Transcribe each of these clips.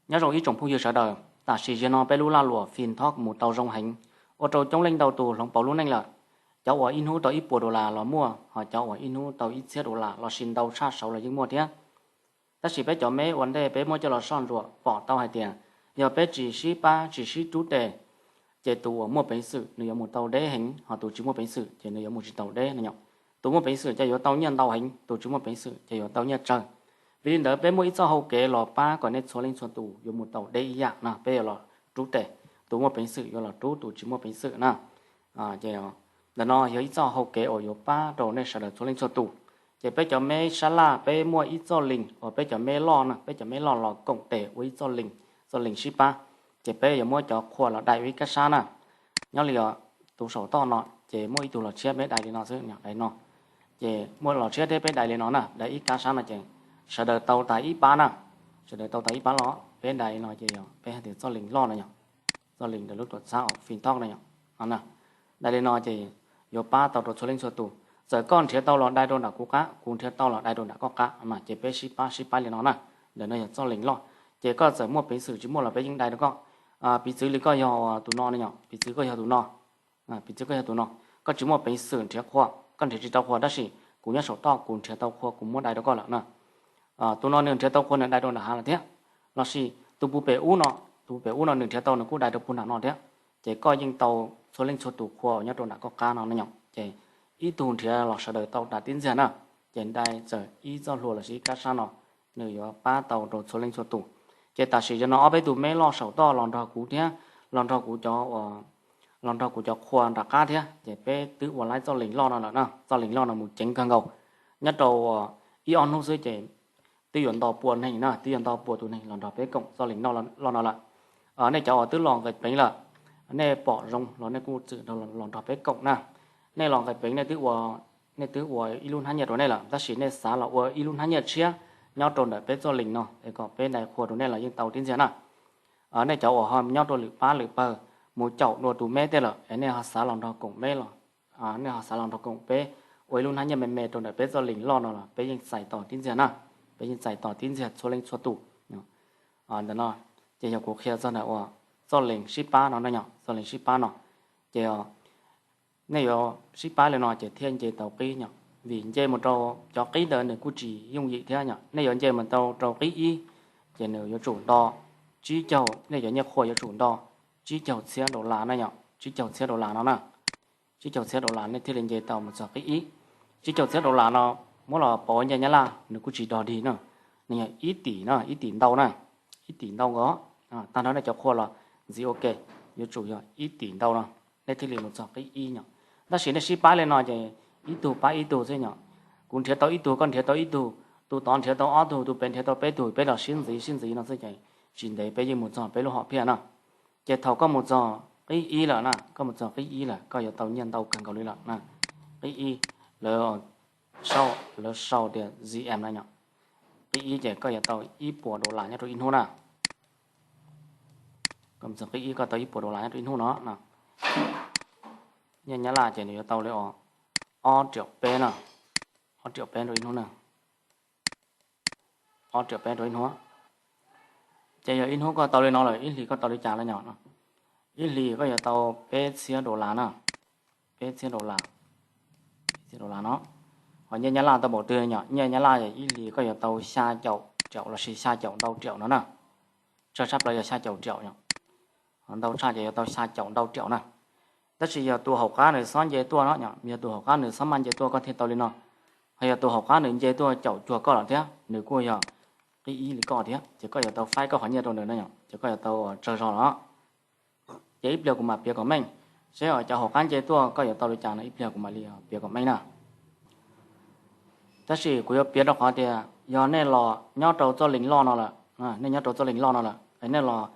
Nyob zoo ib tsoom phooj ywg sawv daws, tam sim ziag no peb lub laj luam Fintech mus tau zoo heev, ua rau coob leej ntau tus hloov pauv lub neej lawm. Cov uas ib hnub tau ib puas dollar los muaj, ho cov uas ib hnub tau ib txhiab dollar lossis ntau tshaj saud los yeej muaj thiab. Tab sis peb cov meb ua ntej peb muab coj los soj ntsuam pom tau hais tias, yog peb tsis sib pab tsis sib rub tes, ces tus uas muaj peev xwm nws yuav mus tau deb heev, ho tus tsis muaj peev xwm ces nws yuav mus tsis tau deb no. Tus muaj peev xwm ces yuav tau nyiaj ntau heev, tus tsis muaj peev xwm ces yuav tau nyiaj tsawg. Vim li ntawd peb muaj ib txoj hau kev los pab kom nej txhua leej txhua tus yuav mus tau deb ib yam no, peb yuav los rub tes, tus muaj peev xwm yuav los rub tus tsis muaj peev xwm na. Ces ntawm no yog ib txoj hau kev uas yuav pab rau nej sawv daws txhua leej txhua tus. Ces peb cov meb sab laj peb muaj ib txoj link uas peb cov meb loj na, peb cov meb loj los koom tes ua ib txoj link, txoj link sib pab. Ces peb yuav muab cov qhua los dai ua ib kab sab na. Nyob li os, tus saum toj no ces muaj ib tug los tshiab peb dai li no xwb, dai no. Ces muaj los tshiab thiab peb dai li no na, dai ib kab sab no ces sawv daws tau tas ib pab na. Sawv daws tau tas ib pab los peb dai li no ces yog peb hais tias txoj link loj no yog, txoj link ntawm lub tuam txhab uas Fintech no yog. Dai li no ces yuav pab tau rau txhua leej txhua tus. Txawm koj nrhiav tau los dai rau nram kuv qab, kuv nrhiav tau los dai rau nram koj qab, ces peb sib pab sib pab li no na. Ntawm no yog txoj link loj, ces koj txawm muaj peev xwm tsis muaj los peb yeej dai rau koj. Piv txwv li koj yog tus no no yog, piv txwv koj yog tus no, piv txwv koj yog tus no, koj tsis muaj peev xwm nrhiav qhua, koj nrhiav tsis tau qhua tab sis kuv nyob saum toj kuv nrhiav tau qhua kuv muab dai rau koj lawm na. Tus no nws nrhiav tau qhua nws dai rau nram hav lawm thiab, lossis tus puag pem ub no, tus puag pem ub no nws nrhiav tau nws kuj dai rau puag nram no thiab. Ces koj yeej tau txhua leej txhua tus qhua uas nyob rau nram koj qab no no yom. Ces ib tug nrhiav los sawv daws tau tas tib ntxiag na. Ces dai txawm ib txoj hlua lossis ib kab sab no, nws yuav pab tau rau txhua leej txhua tus. Ces tam sim no ob peb tus meb loj saum toj los nrog kuv thiab, los nrog kuv cov, los nrog kuv cov qhua nram qab thiab, ces peb twb ua laib txoj link loj no lawm na. Txoj link loj no mus ceev kawg nkaus, nyob rau ib ob hnub xwb ces twb yuav nto pua neeg na, twb yuav nto pua tus neeg los nrog peb koom txoj link loj no lawm. Nej cov uas twb los nqis peev lawm, nej pom zoo los nej kuj txwm los nrog peb koom na. Nej los nqis peev nej twb ua, nej twb ua ib lub hnab nyiaj rau nej lawm, tab sis nej xav los ua ib lub hnab nyiaj tshiab nyob rau ntawm peb txoj link no es kom peb dai qhua rau nej los yeej tau tib ntxiag na. Nej cov uas ho nyob rau lwm pab lwm pawg mus caum dua tus meb tej lawm es nej ho xav los nrog koom meb los, nej ho xav los nrog koom peb ua ib lub hnab nyiaj me me rau ntawm peb txoj link loj no los peb yeej txais tos tib ntxiag na. Peb yeej txais tos tib ntxiag txhua leej txhua tus. Ntawm no ces yog kuv qhia txog ntawm uas txoj link sib pab no no yom, txoj link sib pab no. Ces nej yuav sib pab li no ces thiaj nce tau qib yom, vim nce mus rau cov qib ntawd nws kuj tsis yooj yim thiab yom. Nej yuav nce mus tau rau qib ib, ces nws yuav tsum nto tsib caug, nej cov nyiaj qhua yuav tsum nto tsib caug txhiab dollar na yom, tsib caug txhiab dollar no na. Tsib caug txhiab dollar nej thiaj li nce tau mus txog qib ib. Tsib caug txhiab dollar no muab los pauv nyiaj Nyab Laj nws kuj tsis dog dig na, nws yog ib tim na, ib tim ntau na, ib tim ntau nkaus. Tag nrho nej cov qhua los ntxiv ua ke yuav tsum yog ib tim ntau no, nej thiaj li mus txog qib ib yom. Tab sis nej sib pab li no ces ib tug pab ib tug xwb yom. Kuv nrhiav tau ib tug, koj nrhiav tau ib tug, tus tod nrhiav tau ob tug, tus pem nrhiav tau peb tug, peb los sib ntxiv sib ntxiv no xwb ces tsis ntev peb yeej mus txog peb lub hom phiaj na. Ces thaum koj mus txog qib ib lawm na, koj mus txog qib ib lawm koj yuav tau nyiaj ntau kawg nkaus li lawm na. Qib ib, lawv sau tias Z M na yom. Qib ib ces koj yuav tau ib puas dollar nyob rau ib hnub na. Koj mus txog qib ib koj tau ib puas dollar nyob rau ib hnub no. Nyiaj Nyab Laj ces nws yuav tau li ob riam peb na, ob riam peb rau ib hnub na. Ob riam peb rau ib hnub. Ces yog ib hnub koj tau li no lawm ib hlis koj tau li cas lawm yom? Ib hlis koj yuav tau peb txhiab dollar na, peb txhiab dollar, peb txhiab dollar no. Ho nyiaj Nyab Laj tau npaum twg yom? Nyiaj Nyab Laj yog ib hlis koj yuav tau xya caum riaum lossis xya caum ntau riaum no na. Tsawg tshaj plaws yog xya caum riaum yom. Ho ntau tshaj ces yuav tau xya caum ntau riaum na. Tab sis yog tus hauv qab nws xob nce tuaj no, yog tus hauv qab nws xob maj nce tuaj koj thiaj tau li no. Ho yog tus hauv qab nws nce tuaj caum cuag koj lawm thiab nws kuj yog qib ib li koj thiab ces koj yuav tau faib koj qhov nyiaj rau nws na yom, ces koj yuav tau tsawg zog los. Ces ib pliag kuv mam piav kom meej, seb cov hauv qab nce tuaj koj yuav tau li cas no ib pliag kuv mam li piav kom meej na. Tab sis kuv yuav piav rau qhov tias yog nej los nyob rau txoj lees loj no lawm, nej nyob rau txoj lees loj no lawm es nej los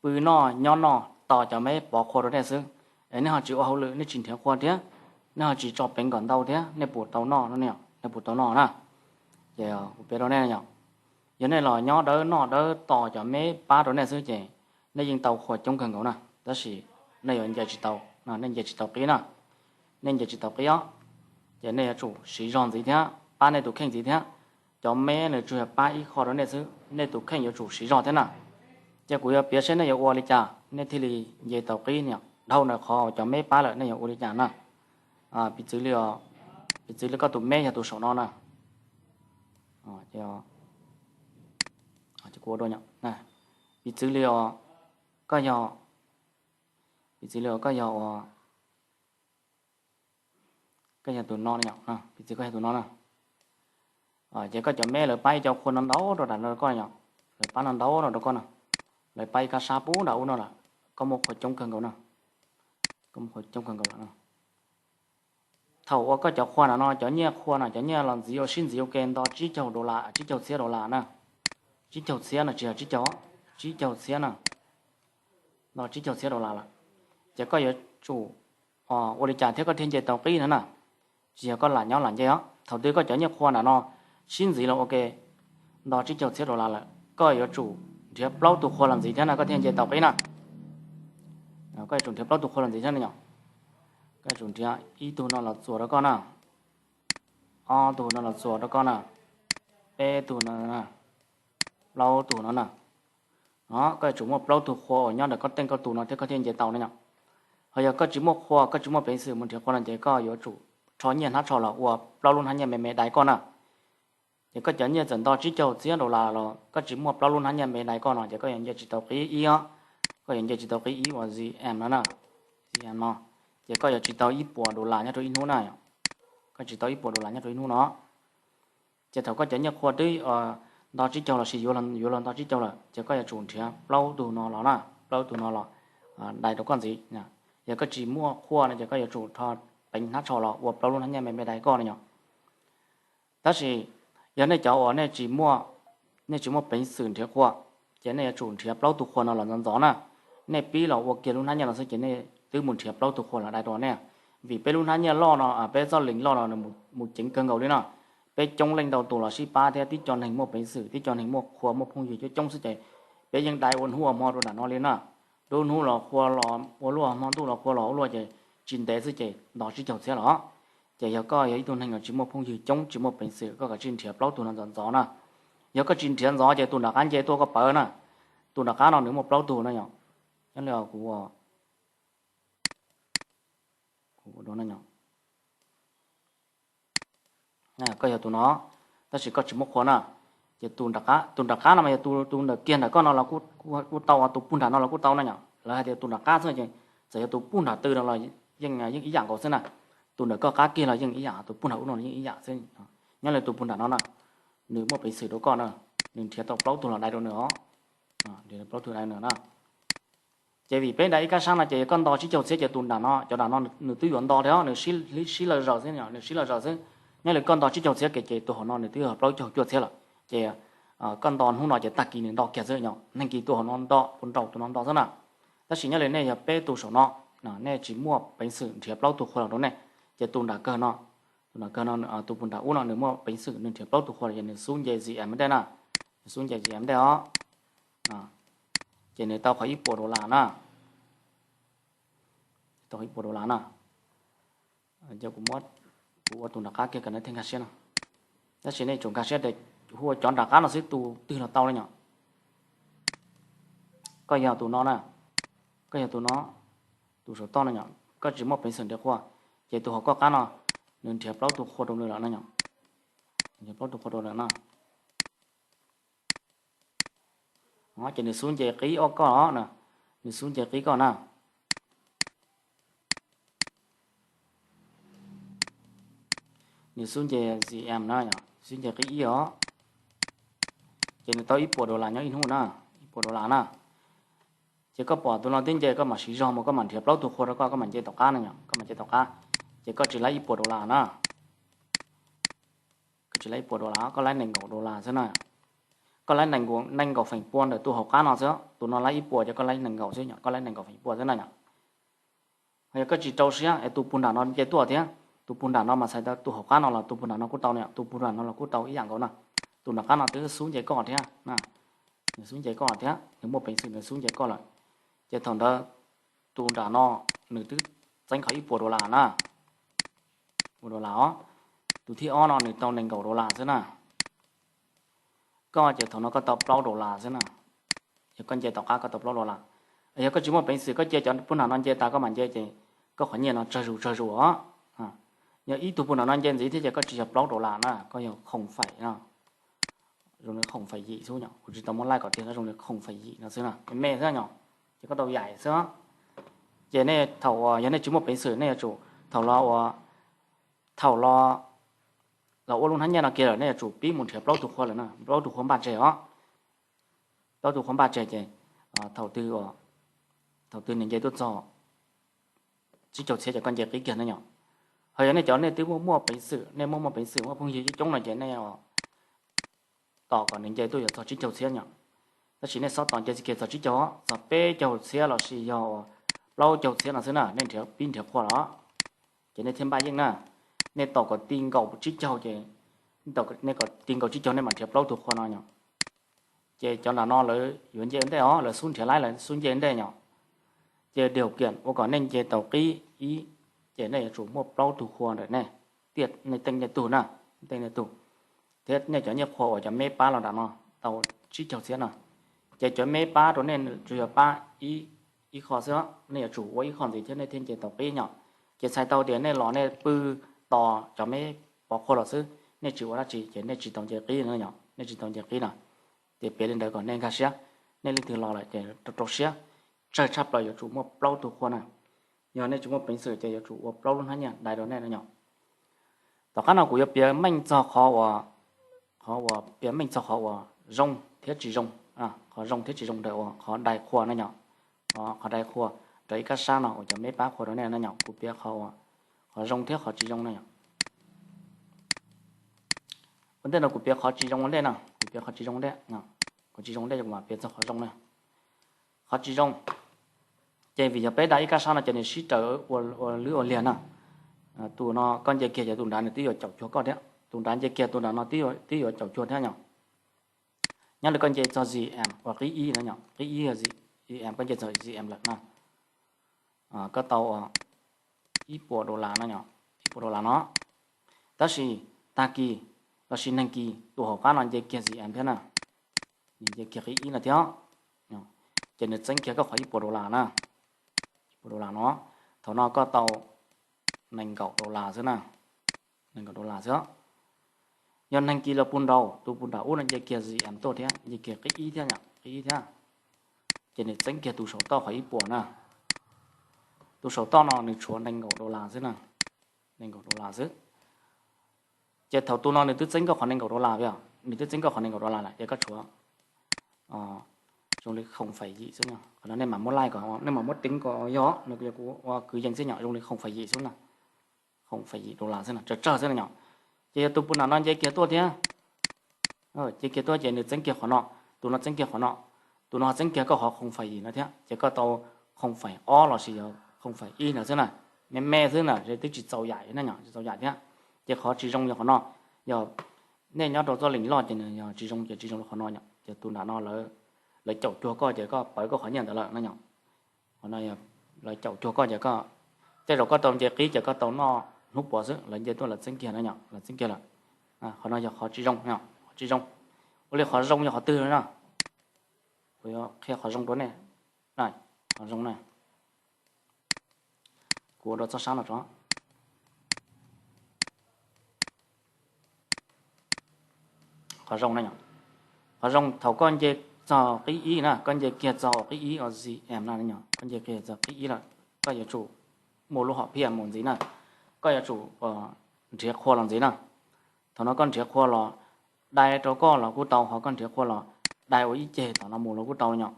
pw noj nyob noj tos cov meb pov qhua rau nej xwb, es nej ho tsis ua hauj lwm, nej tsis nrhiav qhua thiab, nej ho tsis tso peev kom ntau thiab, nej puas tau noj no? Nej puas tau noj na? Ces kuv piav rau nej yom, yog nej los nyob dawb noj dawb tos cov meb pab rau nej xwb ces nej yeej tau qhua coob kawg nkaus na, tab sis nej yuav nce tsis tau, nej nce tsis tau qib na, nej nce tsis tau qib os. Ces nej yuav tsum siv zog ntxiv thiab pab nej tus kheej ntxiv thiab. Cov meb nws tsuas yog pab ib qho rau nej xwb, nej tus kheej yuav tsum siv zog thiab na. Ces kuv yuav piav seb nej yuav ua li cas nej thiaj li nce tau qib no. Dhau ntawm qhov cov meb pab lawm nej yuav ua li cas na. Piv txwv li, piv txwv li koj tus meb yog tus saum no na. Piv txwv li, koj yog, piv txwv li koj yog ua, koj yog tus no, piv txwv koj yog tus no na. Ces koj cov meb lawv pab ib co qhua no ntau rau nram no rau koj yom. Lawv pab no ntau no rau koj na. Lawv pab ib kab sab pub nram ub no lawm. Koj muaj qhua coob kawg nkaus na. Koj muaj qhua coob kawg nkaus lawm. Thaum uas koj cov qhua nram no, cov nyiaj qhua no, cov nyiaj los ntxiv ua sib ntxiv ua ke nto tsib caug dollar, tsib caug txhiab dollar na. Tsib caug txhiab no, tsis yog tsib caug, tsib caug txhiab na. Nto tsib caug txhiab dollar lawm, ces koj yuav tsum ua li cas thiab koj thiaj nce tau qib no na? Tsis yog koj lam nyob lam nce os. Thaum twg koj cov nyiaj qhua nram no sib ntxiv los ua ke nto tsib caug txhiab dollar lawm, koj yuav tsum nrhiav plaub tug qhua los ntxiv thiab na koj thiaj nce tau qib na. Koj yuav tsum nrhiav plaub tug qhua los ntxiv thiab no yom. Koj yuav tsum nrhiav ib tug no los txuas rau koj na, ob tug no los txuas rau koj na, peb tug no, plaub tug no na. Koj yuav tsum muaj plaub tug qhua uas nyob ntawm koj teej koj tus no thiab koj thiaj nce tau no yom. Ho yog koj tsis muaj qhua, koj tsis muaj peev xwm mus nrhiav qhua no ces koj yuav tsum rho nyiaj hnab tsho los ua plaub lub hnab nyiaj me me dai koj na. Ces koj cov nyiaj txawm nto tsib caug txhiab dollar los koj tsis muaj plaub lub hnab nyiaj me dai koj no ces koj yuav nce tsis tau qib ib os. Koj yuav nce tsis tau qib ib uas Z M no na. Z M no, ces koj yuav tsis tau ib puas dollar nyob rau ib hnub na. Koj tsis tau ib puas dollar nyob rau ib hnub no. Ces thaum koj cov nyiaj qhua twb nto tsib caug los sis yuav los nto tsib caug lawm ces koj yuav tsum nrhiav plaub tug no los na, plaub tug no los dai rau koj ntxiv. Yog koj tsis muaj qhua no ces koj yuav tsum rho peev hnab tsho los ua plaub lub hnab nyiaj me me dai koj no yom. Tab sis yog nej cov uas nej tsis muaj peev xwm nrhiav qhua, ces nej yuav tsum nrhiav plaub tug qhua no los ntxov ntxov na. Nej pib los ua kiag lub hnab nyiaj no xwb ces nej twb mus nrhiav plaub tug qhua los dai rau nej. Vim peb lub hnab nyiaj loj no, peb txoj lees loj no nws mus ceev kawg nkaus li no. Peb coob leej ntau tus los sib pab thiab tib co neeg muaj peev xwm, tib co neeg muaj qhua muaj phooj ywg coob coob xwb ces peb yeej dai ua hnub ua hmo rau nram no li na. Nruab hnub los qhua los ua luaj, hmo ntuj los qhua los ua luaj ces tsis ntev xwb ces nto tsib caug txhiab los. Ces yog koj yog ib tug neeg uas tsis muaj phooj ywg coob, tsis muaj peev xwm, koj kav tsij nrhiav plaub tug no ntxov ntxov na. Yog koj tsis nrhiav ntxov ces tus nram qab nce tuaj koj pawv na. Tus nram qab no nws muaj plaub tug no yom. Nyob li kuv, kuv ua no, koj yog tus no, tab sis koj tsis muaj qhua na. Ces tus nram qab no mas yog tus ntawm kiag ntawm koj no los kuj tau, tus puag nram no los kuj tau na yom. Lawv hais tias tus nram qab xwb ces txawm yog tus puag nram tw no los yeej, yeej ib yam nkaus xwb na. Tus ntawm koj qab kiag los yeej ib yam, tus puag nram ub no los yeej ib yam xwb. Nyob li tus puag nram no na, nws muaj peev xwm rau koj na, nws nrhiav tau plaub tug los dai rau nws os. Nrhiav plaub tug dai rau nws na. Ces vim peb dai ib kab sab no ces yog koj nto tsib caug txhiab ces tus nram no, cov nram no nws twb yuav nto thiab, nws sib, sib lawv zaws xwb, nws sib lawv zaws xwb. Nyob li koj nto tsib caug txhiab ces, ces tus hauv no nws twb yog plaub caug cuaj txhiab lawm. Ces koj nto hnub no ces tag kis nws nto kiag xwb, neeg kis tus hauv no nto, tus nraum tus no nto xwb na. Tab sis nyob li nej yog peb tus saum no, nej tsis muaj peev xwm nrhiav plaub tug qhua los rau nej, ces tus nram kawg no, tus nram kawg no, tus puag nram ub no nws muaj peev xwm nws nrhiav plaub tug qhua los ces nws xub nce Z M dej na. Nws xub nce Z M dej os. Ces nws tau qhov ib puas dollar na. Tau ib puas dollar na. Ces kuv ua tus nram qab kiag kom nej thiaj nkag siab no. Tab sis nej tsum nkag siab tias hu ua cov nram qab no xwb, tus twg los tau li nyom. Koj yog tus no na, koj yog tus no, tus saum toj no yom, koj tsis muaj peev xwm nrhiav qhua, ces tus hauv koj qab no, nws nrhiav plaub tug qhua rau nws lawm no yom. Nrhiav plaub tug qhua rau lawm no. Ces nws xub nce qib ob koj, nws xub nce qib koj na. Nws xub nce Z M na, xub nce qib ib os. Ces nws tau ib puas dollar nyob ib hnub na, ib puas dollar na. Ces koj pom tus no twb nce, koj mam siv zog mus, koj mam nrhiav plaub tug qhua rau koj, koj mam nce tom qab no yom, koj mam nce tom qab. Ces koj tsis laib ib puas dollar na. Koj tsis laib ib puas dollar, koj laib nees nkaum dollar xwb na. Koj laib nees nkaum feem pua ntawm tus hauv qab no xwb, tus no laib ib puas ces koj laib nees nkaum xwb, koj laib nees nkaum feem pua xwb na yom. Yog koj tsis rau siab es tus puag nram no nce tuaj thiab, tus puag nram no mas txhais tau tus hauv qab no los tus puag nram no kuj tau no, tus puag nram no los kuj tau ib yam nkaus na. Tus nram qab no twb xub nce koj thiab, nws xub nce koj thiab, nws muaj peev xwm nws xub nce koj lawm. Ces thaum ntawd tus nram no nws twb txeeb qhov ib puas dollar na, puas dollar os. Tus thib ob no nws tau nees nkaum dollar xwb na. Koj ces thaum no koj tau plaub dollar xwb na. Yog koj nce tom qab koj tau plaub dollar. Yog koj tsis muaj peev xwm koj cia cov puag nram no nce tas koj mam nce ces koj qhov nyiaj no tsawg zus tsawg zus os. Yog ib tug puag nram no nce ntxiv thiab ces koj tsis yog plaub dollar na, koj yog khoom faim no. Zoo li khoom faim yim xwb, kuv tsis tau muab laij kom tiag, zoo li khoom faim yim no xwb na, me me xwb yom. Ces koj tau yaim xwb. Ces nej thaum uas yog nej tsis muaj peev xwm nej yuav tsum, thaum los ua, thaum los los ua lub hnab nyiaj no kiag lawm nej yuav tsum pib mus nrhiav plaub tug qhua lawm na, plaub tug qhua npaj tseg os. Plaub tug qhua npaj tseg ces thaum twg, thaum twg nws nce tuaj txog tsib caug txhiab ces koj nce qib kiag na yom. Ho yog nej cov nej twb muaj muaj peev xwm, nej muaj muaj peev xwm muaj phooj ywg coob coob no ces nej tos kom nws nce tuaj yuav txog tsib caug txhiab yom. Tab sis nej xob tos nce txij kiag txog tsib caug, txog peb caug txhiab los sis yog plaub caug txhiab no xwb na, nej nrhiav pib nrhiav qhua los ces nej thiaj npaj yeej na. Nej tos kom ti nkaus tsib caug ces, nej kom ti nkaus tsib caug nej mam nrhiav plaub tug qhua no yom. Ces cov nram no lawv yuav nce ua ntej os, lawv xub nrhiav laib lawv xub nce ua ntej yom. Ces điều kiện ua kom nej nce tau qib ib, ces nej yuav tsum muaj plaub tug qhua ntawm nej, tiaj nej teej nej tug na, teej nej tug, thiab nej cov nyiaj qhua uas cov meb pab los nram no tau tsib caug txhiab no, ces cov meb pab rau nej tsuas yog pab ib, ib qho xwb, nej yuav tsum ua ib qho ntxiv thiab nej thiaj nce tau qib yom. Ces txhais tau tias nej los nej pw tos cov meb pov qhua los xwb, nej tsis ua dab tsi ces nej tsis tau nce qib no yom, nej tsis tau nce qib no. Ces piav li ntawd kom nej nkag siab, nej leej twg los lawm ces rau rau siab, tsawg tshaj plaws yuav tsum muaj plaub tug qhua na. Yog nej tsis muaj peev xwm ces yuav tsum ua plaub lub hnab nyiaj dai rau nej no yom. Tom qab no kuv yuav piav meej txog qhov uas, qhov uas piav meej txog qhov uas zoo thiab tsis zoo, qhov zoo thiab tsis zoo ntawm uas qhov dai qhua no yom. Qhov dai qhua rau ib kab sab no uas cov meb pab qhua rau nej no yom, kuv piav qhov, qhov zoo thiab qhov tsis zoo no yom. Ua ntej no kuv piav qhov tsis zoo ua ntej no, kuv piav qhov tsis zoo ntej, qhov tsis zoo ntej kuv mam piav txog qhov zoo na. Qhov tsis zoo ces vim yog peb dai ib kab sab no ces nws sib raws ua lwb ua liag na. Tus no koj nce kiag ces tus nrad nws twb yuav caum cuag koj thiab, tus nrad nce kiag tus nrad no twb yuav caum cuag thiab yom. Nyob li koj nce txog Z M uas qib ib no yom, qib ib Z M, koj nce txog Z M lawm na, koj tau ib puas dollar no yom, ib puas dollar no. Tab sis tag kis los sis neeg kis tus hauv qab no nce kiag Z M thiab na, nws nce kiag qib ib no thiab, ces nws txeeb kiag koj qhov ib puas dollar na, ib puas dollar no. Thaum no koj tau nees nkaum dollar xwb na, nees nkaum dollar xwb. Yog neeg kis los puag nraud, tus puag nram ub no nce kiag Z M tuaj thiab, nce kiag qib ib thiab, qib ib thiab, ces nws txeeb kiag tus saum toj qhov ib puas na. Tus saum toj no nws tshuav nees nkaum dollar xwb na, nees nkaum dollar xwb. Ces thaum tus no nws twb txeeb koj qhov nees nkaum dollar, nws twb txeeb koj qhov nees nkaum dollar lawm ces koj tshuav zoo li khoom fais yim xwb no. Qhov no nej mam muab laij kom, nej mam muab teeb kom yog no, kuv ua kwv yees xwb yom, zoo li khoom fais yim xwb na, khoom fais yim dollar xwb no, tsawg tsawg xwb no yom. Ces yog tus puag nram no nce kiag tuaj thiab, nce kiag tuaj ces nws txeeb kiag qhov no, tus no txeeb kiag qhov no, tus no txeeb kiag koj qhov khoom fais yim no thiab ces koj tau khoom fais ob los sis yog khoom fais ib no xwb na. Me me xwb na, twb tsis txaus yaim na yom, tsis txaus yaim thiab. Ces qhov tsis zoo yog qhov no, yog nej nyob rau txoj leem loj ces nws yog tsis zoo ces tsis zoo li qhov no yom, ces tus nram no lawv caum cuag koj ces koj pawv koj qhov nyiaj ntawd lawm no yom. Qhov no lawv caum cuag koj ces koj, tej zaum koj tau nce qib ces koj tau noj hnub puav xwb, lawv nce tuaj lawv txeeb kiag no yom, lawv txeeb kiag lawm. Qhov no yog qhov tsis zoo, qhov tsis zoo. Ua li qhov zoo yog qhov twg no? Kuv yuav qhia qhov zoo rau nej. Qhov zoo na, kuv ua rau txoj sab no tso. Qhov zoo na, qhov zoo thaum koj nce txog qib ib na, koj nce kiag txog qib ib os, Z M no, koj nce kiag txog qib ib lawm, koj yuav tsum muaj lub hom phiaj mus ntxiv na, koj yuav tsum nrhiav qhua los ntxiv na. Thaum no koj nrhiav qhua los dai rau koj los kuj tau, ho koj nrhiav qhua los dai ua ib ceg tom no mus los kuj tau yom.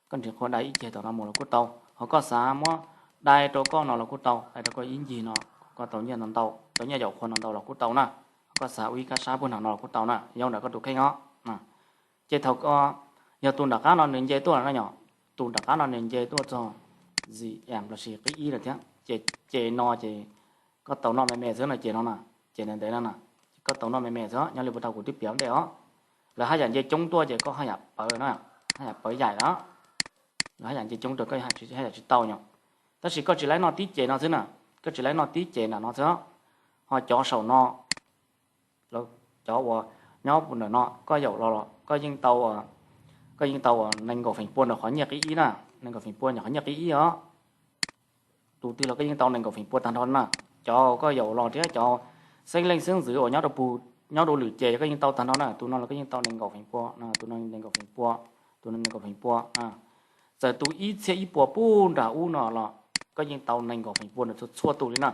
Koj nrhiav qhua dai ib ceg tom no mus los kuj tau, ho koj xav muab dai rau koj no los kuj tau, dai rau koj ib ncig no, koj tau nyiaj no ntau, tau nyiaj yaum qhua no ntau los kuj tau na. Ho koj xav ua ib kab sab puag nram no los kuj tau na, yog ntawm koj tus kheej os. Ces thaum yog tus nram qab no nws nce tuaj na yom, tus nram qab no nws nce tuaj txog Z M los sis qib ib lawm thiab, ces ces no ces koj tau noj me me xwb no, ces no na, ces ntev ntev no na, koj tau noj me me xwb, nyob li puag thaum kuv twb piav ntej os. Lawv haj yam nce coob tuaj ces koj haj yam pawv na, haj yam pawv yaim na. Lawv haj yam nce coob tuaj koj haj yam tsis tau yom. Tab sis koj tsis laib noj tib ces no xwb na, koj tsis laib noj tib ces nram no xwb. Ho cov saum no, cov uas nyob puag nram no koj yaum los los koj yeej tau koj yeej tau nees nkaum feem pua ntawm qhov nyiaj qib ib na, nees nkaum feem pua ntawm qhov nyiaj qib ib os. Tus twg los koj yeej tau nees nkaum feem pua tag nrho na. Cov koj yaum los thiab cov xeeb leej xeeb ntxwv uas nyob rau pug, nyob rau lwm ces koj yeej tau tag nrho na. Tus no los koj yeej tau nees nkaum feem pua, tus no nees nkaum feem pua, tus no nees nkaum feem pua. Txawm tus ib txhiab ib puas puag nram ub no los koj yeej tau nees nkaum feem pua ntawm txhua txhua tus li na.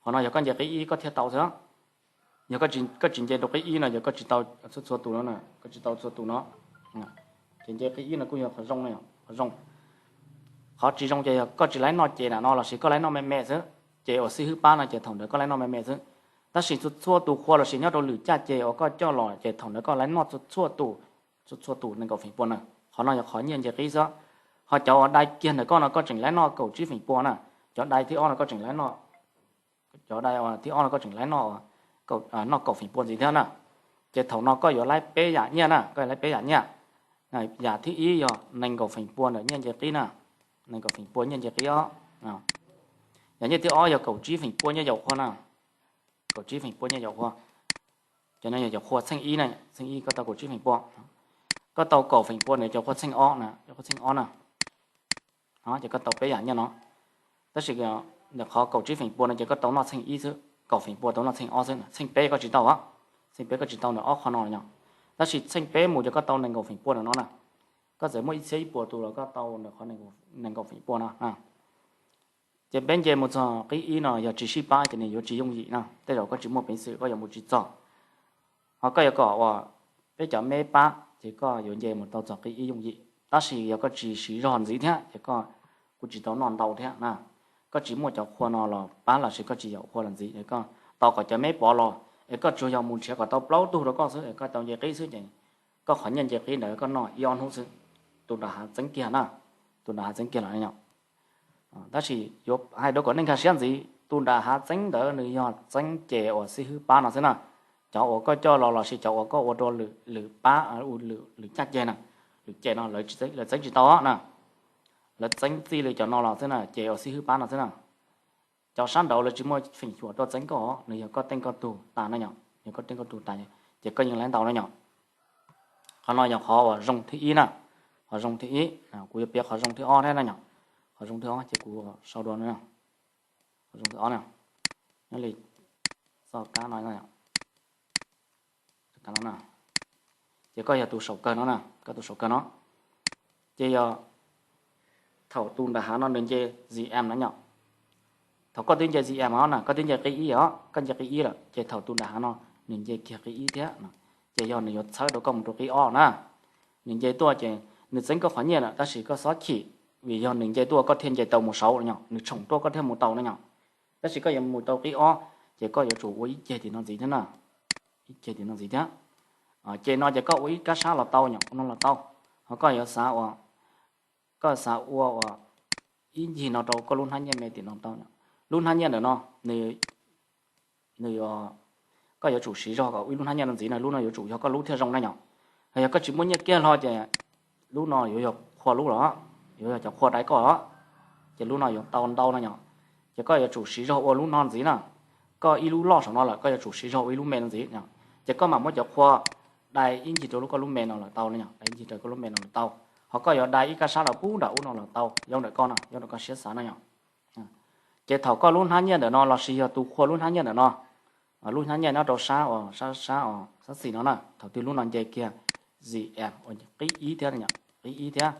Qhov no yog koj nce qib ib koj thiaj tau xwb. Yog koj tsis nce rau qib ib no yog koj tsis tau txhua txhua tus no, koj tsis tau txhua tus no. Ces nce qib ib no kuj yog qhov zoo, qhov zoo. Qhov tsis zoo ces yog koj tsis laib noj ces nram no lossis koj laib noj me me xwb. Ces uas xib hwb pab no ces thaum ntawd koj laib noj me me xwb. Tab sis txhua txhua tus qhua lossis nyob rau lwm caj ces uas koj coj los ces thaum ntawd koj laib noj txhua txhua tus, txhua txhua tus nees nkaum feem pua na. Qhov no yog qhov nyiaj nce qib xwb. Ho cov uas dai kiag ntawm koj no koj tseem laib noj kaum tsib feem pua na. Cov dai thib ob no koj tseem laib noj, cov dai thib ob no koj tseem laib noj, noj kaum feem pua ntxiv thiab na. Ces thaum no koj yuav laib peb yam nyiaj na, koj yuav laib peb yam nyiaj. Yam thib ib yog nees nkaum feem pua ntawm nyiaj nce qib na, nees nkaum feem pua nyiaj nce qib os. Yam nyiaj thib ob yog kaum tsib feem pua nyiaj yaum qhua na, kaum tsib feem pua nyiaj yaum qhua. Ces no yog cov qhua txheej ib na, txheej ib koj tau kaum tsib feem pua. Koj tau kaum feem pua ntawm cov qhua txheej ob na, cov qhua txheej ob na. Ces koj tau peb yam nyiaj no. Tab sis ntawm qhov kaum tsib feem pua no ces koj tau noj txheej ib xwb, kaum feem pua tau noj txheej ob xwb, txheej peb koj tsis tau os. Txheej peb koj tsis tau ntawm ob qho no los yog. Tab sis txheej peb mus ces koj tau nees nkaum feem pua ntawm no na. Koj txawm muaj ib txhiab ib puas tus los koj tau ntawm qhov nees nkaum feem pua no. Ces peb nce mus txog qib ib no yog tsis sib pab ces nws yuav tsis yooj yim na, tej zaum koj tsis muaj peev xwm koj yuav mus tsis txog. Ho koj yuav kom uas peb cov meb pab ces koj yuav nce mus tau txog qib ib yooj yim. Tab sis yog koj tsis siv zog ntxiv thiab ces koj kuj tsis tau noj ntau thiab na. Koj tsis muaj cov qhua no los pab lossis koj tsis yaum qhua los ntxiv es koj tos kom cov meb pov los es koj tsuas yog mus nrhiav kom tau plaub tug rau koj xwb es koj tau nce qib xwb ces koj qhov nyiaj nce qib ntawd koj noj ib ob hnub xwb, tus nram hav txeeb kiag na, tus nram hav txeeb kiag los. Tab sis yuav hais rau kom nej nkag siab ntxiv, tus nram hav txeeb ntawd nws yog txeeb ces uas xib hwb pab no xwb na. Cov uas koj coj los lossis cov uas koj ua rau lwm pab, lwm caj ces na, lwm ces no lawv txeeb tsis tau na. Lawv txeeb txij li cov no los xwb na, ces uas xib hwb pab no xwb na. Cov sab nraud lawv tsis muaj feem xyuam tuaj txeeb koj, nws yog koj teej koj tug tas na yom, yog koj teej koj tug tas ces koj yeej laib ntau na yom. Qhov no yog qhov uas zoo thib ib na, qhov zoo thib ib. Kuv yuav piav qhov zoo thib ob thiab na yom. Qhov zoo thib ob ces kuv sau dua, qhov zoo thib ob na, nyob li txoj kab no, ces koj yog tus saum kawg no na, koj tus saum kawg no. Ces yog thaum tus nram hav no nws nce zim am na yom. Thaum koj twb nce zim am os na, koj twb nce qib ib os, koj nce qib ib lawm ces thaum tus nram hav no nws nce kiag qib ib thiab, ces yog nws yuav txhawb rau koj mus rau qib ob na. Nws nce tuaj ces nws txeeb koj qhov nyiaj lawm tab sis koj xob chim, vim yog nws nce tuaj koj thiaj nce tau mus saud no yom, nws tshoom tuaj koj thiaj mus tau no yom. Tab sis koj yuav mus tau qib ob ces koj yuav tsum ua ib ceg tim no ntxiv thiab na, ib ceg tim no ntxiv thiab. Ces no ces koj ua ib kab sab los tau yom, ua no los tau. Ho koj yuav xav ua, koj xav ua uas ib ncig no rau koj lub hnab nyiaj me tim no tau. Lub hnab nyiaj ntawm no nws, nws, koj yuav tsum siv zog kom ua ib lub hnab nyiaj no ntxiv na, lub no yuav tsum yog koj lub thiaj zoo na yom. Yog koj tsis muaj nyiaj kiag hlo ces lub no yuav yog qhua lub los, yuav yog cov qhua dai koj os, ces lub no yuav tau ntau no yom. Ces koj yuav tsum siv zog ua lub no ntxiv na. Koj ib lub loj saum no lawm koj yuav tsum siv zog ua ib lub me no ntxiv. Ces koj mam muab cov qhua dai ib ncig rau lub koj lub me no los tau no yom, dai ib ncig rau koj lub me no los tau. Ho koj yuav dai ib kab sab los pub nram ub no los tau, zoo ntawm koj no, zoo ntawm koj siab xav no yom. Ces thaum koj lub hnab nyiaj ntawm no lossis yog tus qhua lub hnab nyiaj ntawm no, lub hnab nyiaj nyob rau sab uas sab, sab uas sab xis no na, thaum twg lub no nce kiag zim am uas qib ib thiab, qib ib thiab,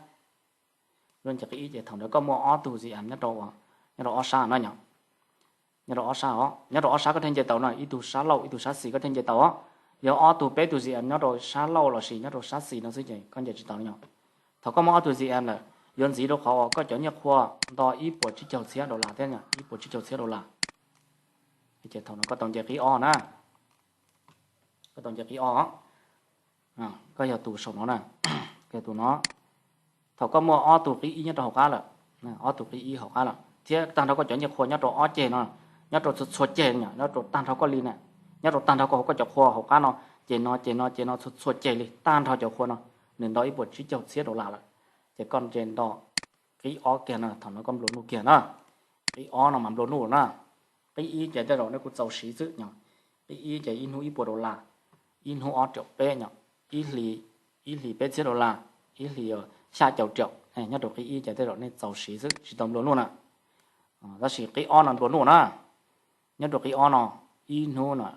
lub nce qib ib ces thaum ntawd koj muaj ob tug zim am nyob rau, nyob rau ob sab no yom. Nyob rau ob sab os, nyob rau ob sab koj thiaj nce tau no, ib tug sab laug ib tug sab xis koj thiaj nce tau os. Yog ob tug peb tug zim am nyob rau sab laug lossis nyob rau sab xis no xwb ces koj nce tsis tau no yom. Thaum koj muaj ob tug zim am lawm, yuav ntxiv rau qhov uas koj cov nyiaj qhua nto ib puas tsib caug txhiab dollar thiab, ib puas tsib caug txhiab dollar. Ces thaum no koj tau nce qib ob na, koj tau nce qib ob, koj yog tus saum no na, koj yog tus no. Thaum koj muaj ob tug qib ib nyob rau hauv qab lawm, ob tug qib ib hauv qab lawm thiab tag nrho koj cov nyiaj qhua nyob rau ob ceg no, nyob rau txhua txhua ceg no, nyob rau tag nrho koj li na, nyob rau tag nrho koj hauv koj cov qhua hauv qab no, ces no ces no ces no txhua txhua ceg li tag nrho cov qhua no, nws nto ib puas tsib caug txhiab dollar lawm. Ces koj nce nto qib ob kiag no, thaum no koj nplua nuj kiag na. Qib ob no mas nplua nuj na. Qib ib ces tej zaum nej kuj txaus siv xwb yom. Qib ib ces ib hnub ib puas dollar, ib hnub ob riam peb yom, ib hlis, ib hlis peb txhiab dollar, ib hlis xya caum riaum, nyob rau qib ib ces tej zaum nej txaus siv xwb tsis tau nplua nuj na. Tab sis qib ob no nplua nuj na. Nyob rau qib ob no, ib hnub no,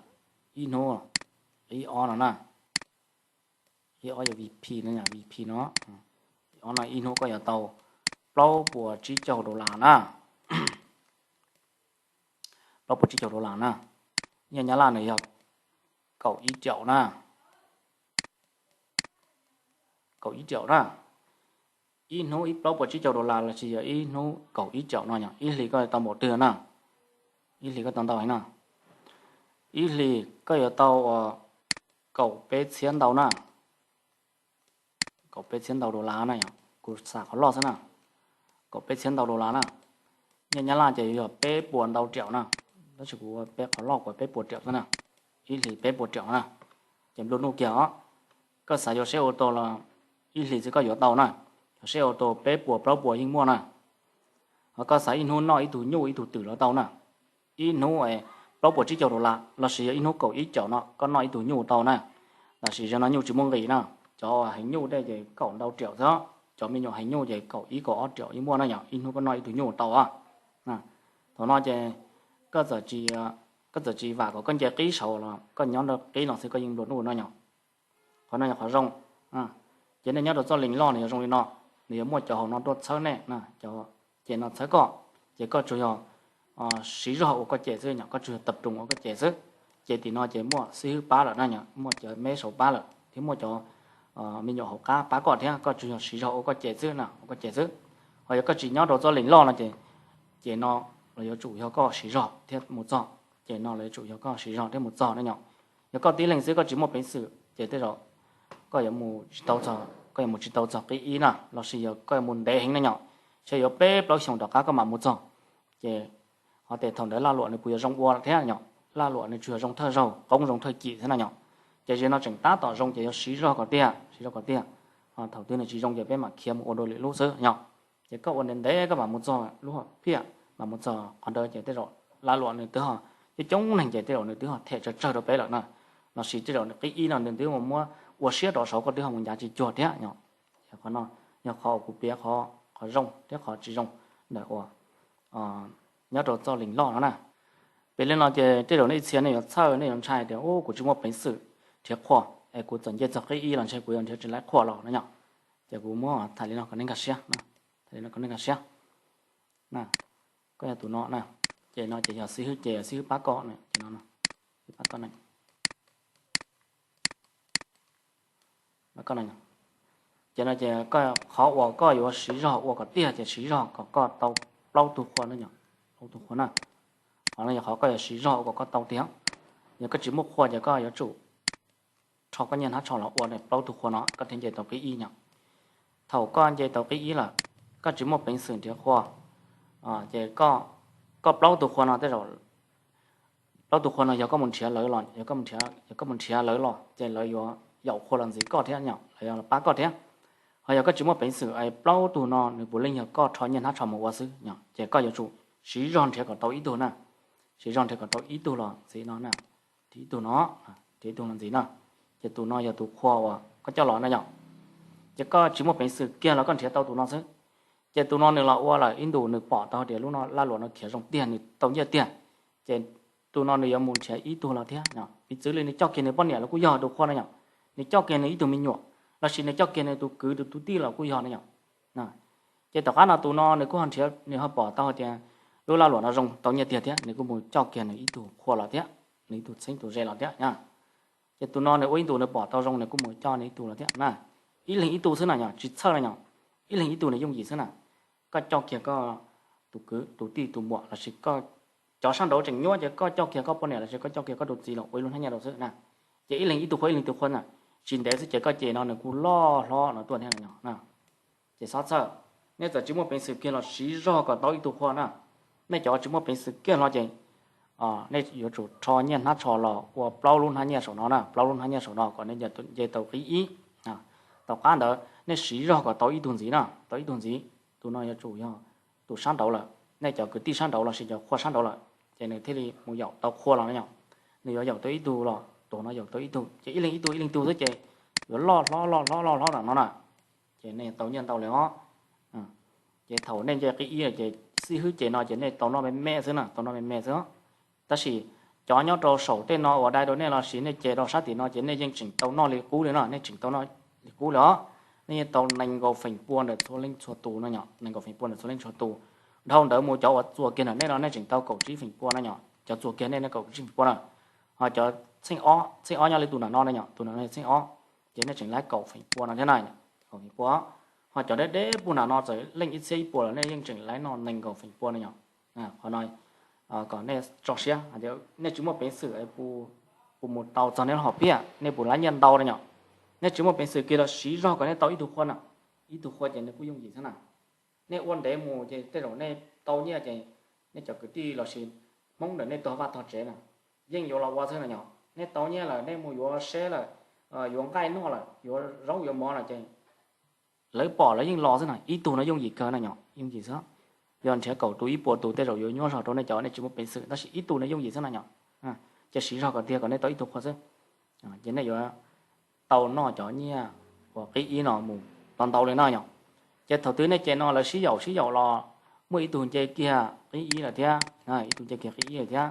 ib hnub, qib ob no na, qib ob yog V P no, V P no, qib ob no ib hnub koj yuav tau plaub puas tsib caug dollar na. Plaub puas tsib caug dollar na. Nyiaj Nyab Laj nws yog kaum ib riaum na. Kaum ib riaum na. Ib hnub ib plaub puas tsib caug dollar los sis yog ib hnub kaum ib riaum no yog ib hlis koj tau npaum twg na. Ib hlis koj tau ntau heev na. Ib hlis koj yuav tau uas kaum peb txhiab ntau na. Kaum peb txhiab ntau dollar na yom, kuv xav qhov loj xwb na. Kaum peb txhiab ntau dollar na. Nyiaj Nyab Laj ces yog peb puas ntau riaum na. Tab sis kuv ua peb qhov loj kuv peb puas riaum xwb na. Ib hlis peb puas riaum na. Ces nplua nuj kiag os. Koj xav yuav seb ua tau los ib hlis xwb koj yuav tau na. Yog seb ua tau peb puas plaub puas yeej muaj na. Ho koj xav ib hnub noj ib tug nyuj ib tug twm los tau na. Ib hnub plaub puas tsib caug dollar los sis yog ib hnub kaum ib caum no koj noj ib tug nyuj tau na. Tab sis zaum no nyuj tsis muaj nqis na. Cov heev nyuj tej ces kaum ntau riaum xwb, cov me nyuam heev nyuj ces kaum ib kaum ob riaum yeej muaj na yom, ib hnub koj noj ib tug nyuj tau. Thaum no ces koj txawm tsis, koj txawm tsis vam kom koj nce qib saud los koj nyob nrog qib no xwb koj yeej nplua nuj no yom. Qhov no yog qhov zoo. Ces nej nyob rau txoj lees loj nws yog zoo li no, nws yuav muaj cov hauv no tuaj txhawb nej, cov ces no txhawb koj, ces koj tsuas yog siv zog ua koj ceg xwb, koj tsuas yog tab roos ua koj ceg xwb. Ces tim no ces muaj xib hwb pab lawm na, muaj cov meb saud pab lawm thiab muaj cov me nyuam hauv qab pab koj thiab, koj tsuas yog siv zog ua koj ceg xwb na, ua koj ceg xwb. Ho yog koj tsis nyob rau txoj lees loj no ces, ces no los yuav tsum yog koj siv zog thiab mus txog, ces no los yuav tsum yog koj siv zog thiab mus txog na yom. Yog koj tib leeg xwb koj tsis muaj peev xwm ces tej zaum koj yuav mus tsis tau txog, koj yuav mus tsis tau txog qib ib na, los sis yog koj yuav mus ntev heev na yom, ntshe yuav peb plaub xyoos rov qab koj mam mus txog. Ces ho tes thaum ntawd laj luam nws puas yuav zoo ua thiab yom, laj luam nws tsuas yog zoo thawj zaug, qoob zoo thawj cim xwb na yom. Ces zaum no tseem tab tom zoo ces yuav siv zog kom tiag, siv zog kom tiag. Thaum twg nws tsis zoo ces peb mam khiav mus ua dua lwm lub xwb yom. Ces koj ua ntev ntev koj mam mus txog lub hom phiaj, mam mus txog qhov ntawd ces tej zaum laj luam nws twb ho, coob coob neeg ces tej zaum nws twb ho them tsawg tsawg rau peb lawm na. Los sis tej zaum qib ib no nws twb mus muab ua siab rov saud koj twb ho mus ncav tsis cuag thiab yom. Qhov no yog qhov uas kuv piav qhov zoo thiab qhov tsis zoo ntawm uas nyob rau txoj lees loj no na. Piav li no ces tej zaum nej ib txhia nej yuav txhawj nej yuav ntshai tias, u, kuv tsis muaj peev xwm nrhiav qhua, es kuv txawm nce txog qib ib los ntshe kuv yuav nrhiav tsis laib qhua los na yom. Ces kuv muab tham li no kom nej nkag siab, tham li no kom nej nkag siab. Koj yog tus no na, ces no ces yog xib hwb, ces xib hwb pab koj, ces no, xib hwb pab koj. Ces no ces qhov uas koj yuav siv zog ua kom tiag ces siv zog kom koj tau plaub tug qhua na, plaub tug qhua na. Qhov no yog qhov koj yuav siv zog ua kom koj tau tiag. Yog koj tsis muaj qhua ces koj yuav tsum rho koj nyiaj hnab tsho los ua plaub tug qhua no koj thiaj nce tau qib ib yom. Thaum koj nce tau qib ib lawm, koj tsis muaj peev xwm nrhiav qhua, ces koj plaub tug qhua no tej zaum, plaub tug qhua no yog koj mus nrhiav lawv los, yog koj mus nrhiav lawv los ces lawv yuav yaum qhua los ntxiv koj thiab yom, lawv yuav los pab koj thiab. Ho yog koj tsis muaj peev xwm es plaub tug no nws puav leej yog koj rho nyiaj hnab tsho mus ua xwb yom, ces koj yuav tsum siv zog nrhiav kom tau ib tug na, siv zog nrhiav kom tau ib tug los ntxiv no na, ib tug no, nrhiav ib tug los ntxiv na. Ces tus no yog tus qhua uas koj coj los na yom. Ces koj tsis muaj peev xwm kiag los koj nrhiav tau tus no xwb. Ces tus no nws los ua lawm ib ntus nws pom tau hais tias lub no laj luam no khiav zoo tiag, nws tau nyiaj tiag. Ces tus no nws yuav mus nrhiav ib tug los thiab, piv txwv li nws coj kiag nws poj niam los kuj yog tus qhua na yom, nws coj kiag nws ib tug me nyuam, los sis nws coj kiag nws tus kwv tus tij los kuj yog na yom. Ces tom qab no tus no nws kuj ho nrhiav, nws ho pom tau hais tias lub laj luam no zoo tau nyiaj tiag thiab, nws kuj mus coj kiag nws ib tug qhua los thiab, nws ib tug txheeb tus ze los thiab na. Ces tus no nws ua ib ntus nws pom tau zoo nws kuj mus coj nws ib tug los thiab na. Ib leeg ib tug xwb na yom, tsis txhawj na yom. Ib leeg ib tug nws yooj yim xwb na. Koj coj kiag koj tus kwv tus tij tus muam los sis koj, cov sab nraud tseem nyuaj ces koj coj kiag koj poj niam los sis koj coj kiag koj tus txiv los ua ib lub hnab nyiaj rau xwb na. Ces ib leeg ib tug qhua, ib leeg ib tug qhua na, tsis ntev xwb ces koj ceg no nws kuj loj hlob no tuaj thiab no. Ces xob txhawj, nej txawm tsis muaj peev xwm kiag los siv zog kom tau ib tug qhua na. Nej cov tsis muaj peev xwm kiag los ces nej yuav tsum rho nyiaj hnab tsho los ua plaub lub hnab nyiaj saum no na, plaub lub hnab nyiaj saum no kom nej nce tau qib ib. Tom qab ntawd nej siv zog kom tau ib tug ntxiv na, tau ib tug ntxiv, tus no yuav tsum yog tus sab nraud lawm, nej cov kwv tij sab nraud los sis cov qhua sab nraud lawm, ces nws thiaj li mus yaum tau qhua los no yom. Nws yuav yaum tau ib tug los tus no yaum tau ib tug, ces ib leeg ib tug ib leeg ib tug xwb ces yuav loj hlob loj hlob loj hlob no na. Ces nej tau nyiaj ntau li os. Ces thaum nej nce qib ib ces xib hwb ces no ces nej tau noj me me xwb na, tau noj me me xwb. Tab sis cov nyob rau saum tej no uas dai rau nej los sis nej ces rau sab tim no ces nej yeej tseem tau noj li qub li no, nej tseem tau noj li qub li os. Nej yeej tau nees nkaum feem pua ntawm txhua leej txhua tus no yom, nees nkaum feem pua ntawm txhua leej txhua tus. Dhau ntawd mus cov uas txuas kiag ntawm nej no nej tseem tau kaum tsib feem pua no yom, cov txuas kiag nej no kaum tsib feem pua na. Ho cov txheej ob, txheej ob nyob li tus nram no na yom, tus nram no txheej ob, ces nej tseem laiv kaum feem pua no thiab na, kaum feem pua. Ho cov deb deb puag nram no txawm leej ib txhiab ib puas los nej yeej tseem laiv noj nees nkaum feem pua no yom. Qhov no kom nej tso siab hais tias nej tsis muaj peev xwm puas mus tau txog nej lub hom phiaj, nej puas laiv nyiaj ntau no yom. Nej tsis muaj peev xwm kiag los siv zog kom nej tau ib tug qhua na, ib tug qhua ces nws kuj yooj yim xwb na. Nej ua ntev mus ces tej zaum nej tau nyiaj ces nej cov kwv tij los sis Hmoob ntawm nej tog vaj tog tsev na yeej yuav los ua xwb na yom. Nej tau nyiaj lawm nej mus yuav seb lawm, yuav nqaij noj lawm, yuav zaub yuav mov lawm ces lawv pom lawv yeej los xwb na. Ib tug no yooj yim kawg na yom, yooj yim xwb. Yog nrhiav kaum tus ib puas tus tej zaum yuav nyuaj zog rau nej cov nej tsis muaj peev xwm, tab sis ib tug no yooj yim xwb na yom. Ces siv zog kom tiag kom nej tau ib tug qhua xwb, ces nej yuav tau noj cov nyiaj uas qib ib no mus ntau ntau li no yom. Ces thaum twg nej ces no lawv sib yaum sib yaum los muaj ib tug nce kiag qib ib lawm thiab, ib tug nce kiag qib ib lawm thiab.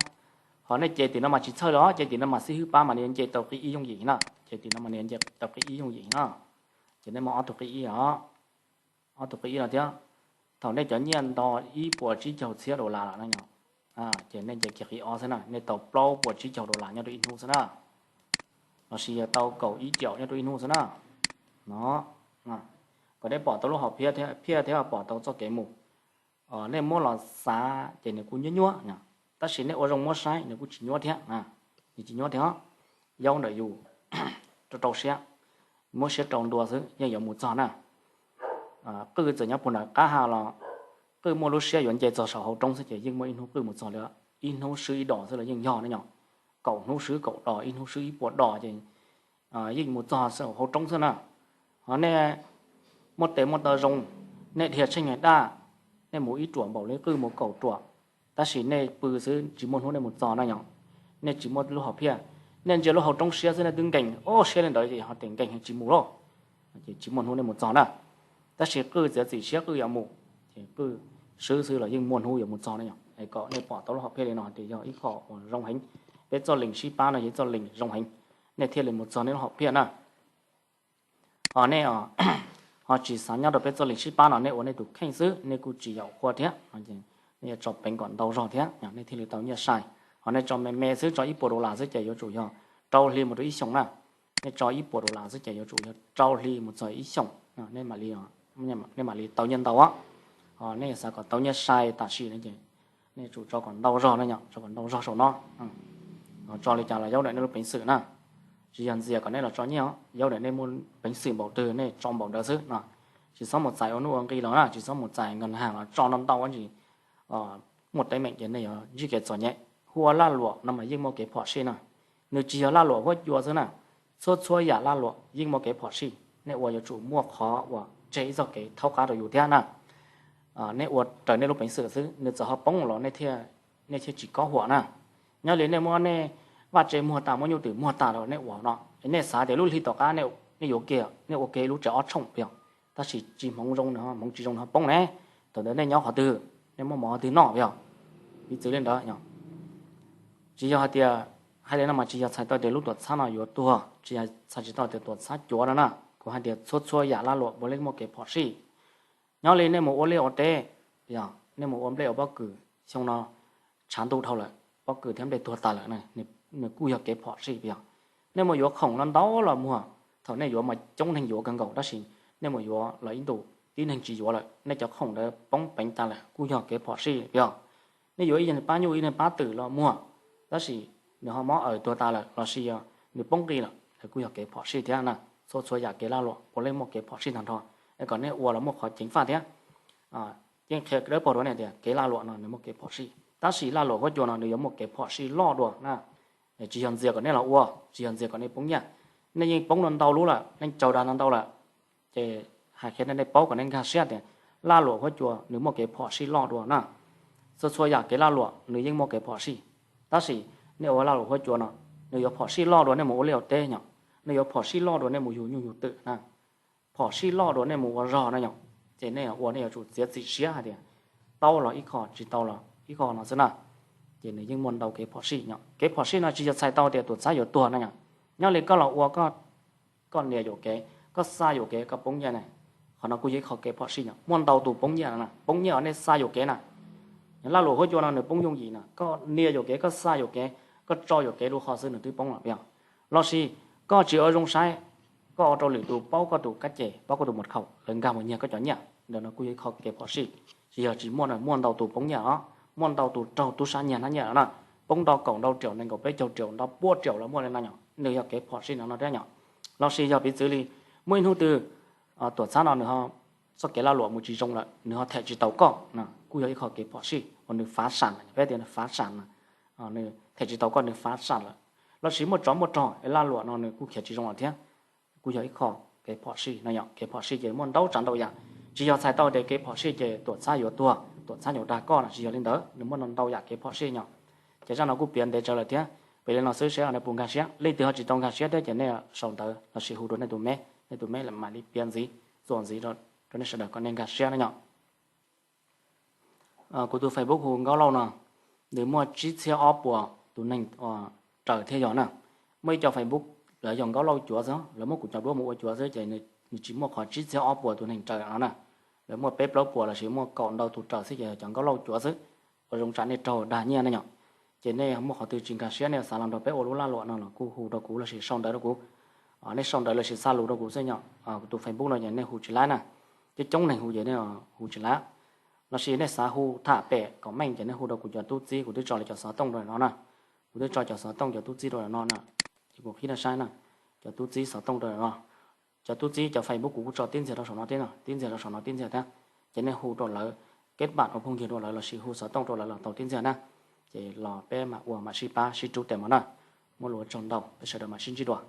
Ho nej ces tim no mas tsis txhawj li os, ces tim no mas xib hwb pab mas nws yuav nce tau qib ib yooj yim na, ces tim no mas nws yuav nce tau qib ib yooj yim na. Ces nej muaj ob tug qib ib os, ob tug qib ib no thiab. Thaum nej cov nyiaj nto ib puas tsib caug txhiab dollar lawm no yom, ces nej nce kiag qib ob xwb na, nej tau plaub puas tsib caug dollar nyob rau ib hnub xwb na, los sis yog tau kaum ib caum nyob rau ib hnub xwb na. No, kom nej pom tau lub hom phiaj thiab pom tau txoj kev mus. Nej muab los xav ces nws kuj nyuaj nyuaj, tab sis nej ua zoo muab saib nws kuj tsis nyuaj thiab, nws tsis nyuaj thiab. Zaub ntawm yus rau rau siab, muab siab rau ntua xwb yeej yuav mus txog na. Qwj txawm nyob puag nram qab ha los qwj muaj lub siab yuav nce txog saum hauv roob xwb ces yeej muaj ib hnub qwj mus txog li. Ib hnub swb ib dos xwb los yeej yog ne yom. Kaum hnub swb kaum dos, ib hnub swb ib puas dos ces yeej mus txog saum hauv roob xwb na. Ho nej muaj tes muaj taw zoo, nej dhia tsheej daj, nej mus ib ruam npaum li qwj mus kaum ruam, tab sis nej pw xwb tsis muaj hnub nej mus txog na yom. Nej tsis muaj lub hom phiaj, nej ntsia lub hauv roob siab xwb nej twb nkees, o siab li ntawd ces ho tes nkees tsis mus lauj, ces tsis muaj hnub nej mus txog na. Tab sis qwj txiav txim siab qwj yuav mus, ces qwj swb xwb los yeej muaj hnub yuav mus txog na yom. Es kom nej pom tau lub hom phiaj li no ces yog ib qho uas zoo heev. Peb txoj lees sib pab no yog ib txoj lees zoo heev, nej thiaj li mus txog nej lub hom phiaj na. Ho nej ho tsis xav nyob rau peb txoj lees sib pab no, nej ua nej tus kheej xwb nej kuj tsis yaum qhua thiab, nej yuav tso peev kom ntau zog thiab nej thiaj li tau nyiaj sai. Ho nej tso me me xwb, tso ib puas dollar xwb ces yuav tsum yog rau hli mus rau ib xyoos na. Nej tso ib puas dollar xwb ces yuav tsum yog rau hli mus txog ib xyoos, nej mam li tau nyiaj ntau. Ho nej xav kom tau nyiaj sai tam sim no ces nej tsum tso kom ntau zog na yom, tso kom ntau zog saum no. Tso li cas los zaub ntawm nej lub peev xwm na. Tsis yog ntxias kom nej los tso nyiaj, zaub ntawm nej muaj peev xwm npaum twg nej tso npaum ntawd xwb no. Tsis txhob mus txais ua nuj ua nqi los na, tsis txhob mus txais nkag hav los tso ntau ntau ua ntsis muaj teeb meem ces nej yuav ntsib kev txom nyem. Hu ua laj luam no mas yeej muaj kev phom sij na. Nws tsis yog laj luam huab cua xwb na, txhua txhua yam laj luam yeej muaj kev phom sij. Nej ua yuav tsum muaj qhov uas tseg ib txoj kev thaub qab rau yus thiab na. Nej ua raws nej lub peev xwm xwb, nws txawm ho poob los nej thiaj tsis kob huam na. Nyob li nej muab nej vaj tse muag tas, muab nyuj twm muag tas rau nej ua no, nej xav tias lub hli tom qab nej yuav kiag, nej ua kiag ib lub tsev ob tshooj yog, tab sis tsis hmoov zoo, hmoov tsis zoo nws ho poob ne. Thaum ntawd nej nyob qhov twg, nej muaj mov qhov twg noj yog? Piv txwv li ntawd, tsis yog hais tias, hais li no mas tsis yog txhais tau tias lub tuam txhab no yuav tuag, tsis yog txhais tsis tau tias tuam txhab cuav no na. Kuv hais tias txhua txhua yam laj luam puav leej muaj kev phom sij. Nyob li nej mus ua liaj ua teb, yog nej mus ua nplej ua pob kws, xyoo no tshav ntuj dhau lawm, pob kws thiab nplej tuag tas lawm, nws kuj yog kev phom sij yog. Nej mus yuav khoom no ntau los muag, thaum nej yuav mas coob neeg yuav kawg nkaus, tab sis nej mus yuav los ib ntus tib neeg tsis yuav lawm, nej cov khoom ntawd poob peev tas lawm kuj yog kev phom sij yog. Nej yuav ib leeg pab nyuj ib leeg pab twm los muag, tab sis nws ho mob aws tuag tas lawm los sis yog nws poob nqi lawm, kuj yog kev phom sij thiab na. Txhua txhua yam kev laj luam puav leej muaj kev phom sij tag nrho. Es kom nej ua los muaj qhov ceev faj thiab. Yeej qhia dawb paug rau nej tias kev laj luam no nws muaj kev phom sij, tab sis laj luam huab cua no nws yuav muaj kev phom sij loj dua na. Tsis yog ntxias kom nej los ua, tsis yog ntxias kom nej poob nyiaj. Nej yeej poob ntau ntau lub lawm, nej tsaug dag ntau ntau lawm, ces hais qhia nej paub kom nej nkag siab tias laj luam huab cua nws muaj kev phom sij loj dua na. Txhua txhua yam kev laj luam nws yeej muaj kev phom sij, tab sis nej ua laj luam huab cua no nws yuav phom sij loj dua nej mus ua liaj ua teb yom, nws yuav phom sij loj dua nej mus yug nyuj yug twm na. phom sij loj dua nej mus ua zog no yom, ces nej ua nej yuav tsum txiav txim siab hais tias tau los ib qho, tsis tau los ib qho no xwb na. Ces nws yeej muaj ntau kev phom sij yom. Kev phom sij no tsis yog txhais tau tias tuam txhab yuav tuag no yom. Nyob li koj los ua koj nias yuam kev, koj xa yuam kev koj poob nyiaj na, qhov no kuj yog ib qho kev phom sij yom. Muaj ntau tus poob nyiaj no, poob nyiaj uas nej xa yuam kev na. Laj luam huab cua no nws poob yooj yim no, koj nias yuam kev, koj xa yuam kev, koj tso yuam kev lub qhov xwb nws twb poob lawm yog. Los sis koj tsis ua zoo saib, koj ua rau lwm tus paub koj tus kab ces, paub koj tus mật khẩu, lawv nkag mus nyiag koj cov nyiaj. Ntawm no kuj yog ib qho kev phom sij, tsis yog tsis muaj no, muaj ntau tus poob nyiaj os, muaj ntau tus raug tub sab nyiag hnab nyiaj no na. Poob ntau kaum ntau triệu, nees nkaum peb caug triệu, ntau pua triệu los muaj li no yom. Nws yog kev phom sij no no thiab yom. Los sis yog piv txwv li muaj ib hnub twg tuam txhab no nws ho txoj kev laj luam mus tsis zoo lawm, nws ho them tsis tau koj no, kuj yog ib qho kev phom sij uas nws fav sam, peb tias nws fav sam no, nws them tsis tau koj, nws fav sam lawm. Los sis muaj tsov muaj rog es laj luam no nws kuj khiav tsis zoo lawm thiab, kuj yog ib qho kev phom sij no yom. Kev phom sij ces muaj ntau tsav ntau yam, tsis yog txhais tau tias kev phom sij ces tuam txhab yuav tuag, tuam txhab yuav dag koj no, tsis yog li ntawd, nws muaj ntau yam kev phom sij yom. Ces zaj no kuj piav ntev tsawv lawm thiab, pem li no xwb seb nej puas nkag siab. Leej twg ho tsis tau nkag siab thiab ces nej sau ntawv los sis hu rau nej tus me, nej tus me mam li piav ntxiv, txuas ntxiv rau nej sawv daws kom nej nkag siab na yom. Kuv tus Facebook hu Nkauj Lauj no, nws muaj tsib txhiab ob puas tus neeg raws thiab yog na. Muaj ib co Facebook lawv yog Nkauj Lauj cuav xwb, lawv muab kuv cov duab mus ua cuav xwb ces nws tsis muaj qhov tsib txhiab ob puas tus neeg raws no na. Lawv muaj peb plaub puas los sis muaj kaum ntau tus raws xwb ces yog cov Nkauj Lauj cuav xwb. Ua zoo tsam nej raug dag nyiaj ne yom. Ces nej muaj qhov twg tsis nkag siab nej xav los nrog peb ua lub laj luam no los kuj hu rau kuv los sis sau ntawv rau kuv. Nej sau ntawv los sis xa lus rau kuv xwb yom. Kuv tus Facebook no ces nej hu tsis laib na, coob coob neeg hu ces nej hu tsis laib. Los sis nej xav hu tham pem comment ces nej hu rau kuv cov tub txib, kuv twb tso li cov xov tooj rau no na. Kuv twb tso cov xov tooj cov tub txib rau no na. Ces kuv qhib nej saib na, cov tub txib xov tooj rau no. Cov tub txib cov Facebook kuv kuj tso tib ntxiag rau saum no thiab no, tib ntxiag rau saum no tib ntxiag thiab. Ces nej hu rau lawv, keb pam ua phooj ywg rau lawv los sis hu xov tooj rau lawv los tau tib ntxiag na. Ces los peb mam ua mam sib pab sib rub tes mos na, muab lus ua tsaug ntau, peb sawv daws mam sib ntsib dua.